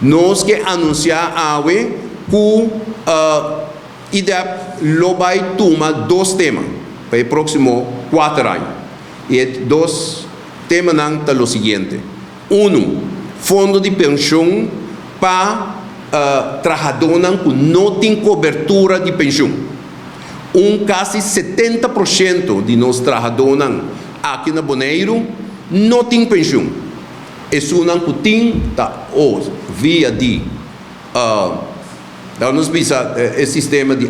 Nos ke anunsiá awe ku IDEP lo bai tuma dos tema pa e próksimo kuater aña. I e dos temanan ta lo siguiente. Unu, fondo di penshon pa trahadónan ku no tin kobertura di penshon. Un kasi 70% di nos trahadónan aki na Boneiru no tin penshon. Esunnan ku tin ta o via di laga nos bisa e sistema di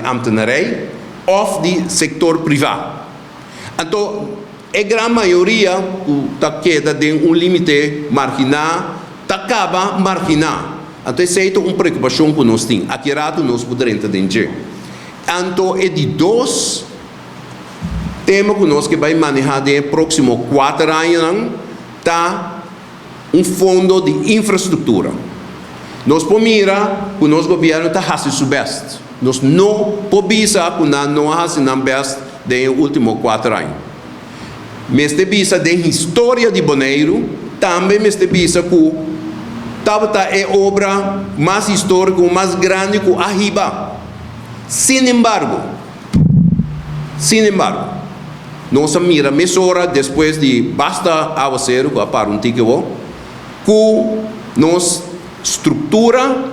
ambtenarij òf di sektor privá. Anto e gran mayoria ku ta keda den un límite marginá ta kaba marginá. Anto esei ta un preokupashon ku nos tin. Aki ratu nos por drenta den dje. Anto e di dos tema ku nos ke bai manehá den e próksimo kuater añanan ta un fondo di infrastruktura. Nos por mira ku nos gobièrnu ta hasi su bèst. Nos no por bisa ku nan no a hasi nan bèst den e último kuater aña. Mester bisa den historia di Boneiru tambe mester bisa ku tabata e obra mas históriko, mas grandi ku a hiba. Sin embargo, sin embargo, nos a mira mesora despues di basta awaseru ku a para un tiki awor, ku nos struktura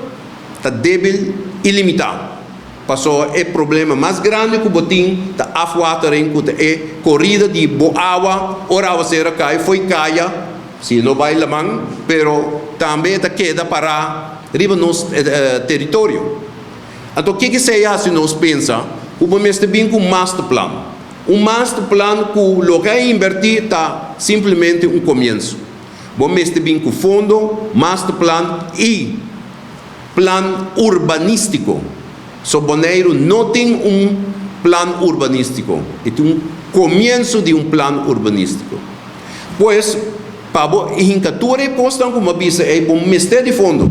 ta débil i limitá. Pasobra e problema mas grandi ku bo tin ta afwatering ku ta e korida di bo awa ora awasera kai fo'i kaya, si e no bai laman, pero tambe e ta keda pará riba nos teritorio. Anto ke esei hasi nos pensa ku bo mester bin ku un masterplan. Un masterplan ku loke a inbertí ta simplemente un komienso. Bo mester bin ku fondo, masterplan i plan urbanístiko. So Boneiru no tin un plan urbanístiko, e tin un komienso di un plan urbanístiko. Pues, pa bo hinka tur e kosnan ku bo a bisa ei, bo mester di fondo.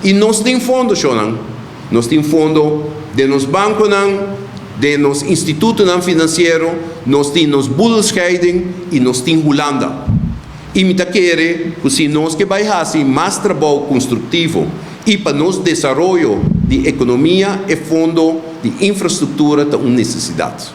I nos tin fondo, shonnan. Nos tin fondo den nos bankonan, den nos institutonan finansiero, nos tin nos boedelscheiding i nos tin Hulanda. I mi ta kere ku si nos ke bai hasi mas trabou konstruktivo i pa nos desaroyo di ekonomia e fondo di infrastruktura ta un nesesidat.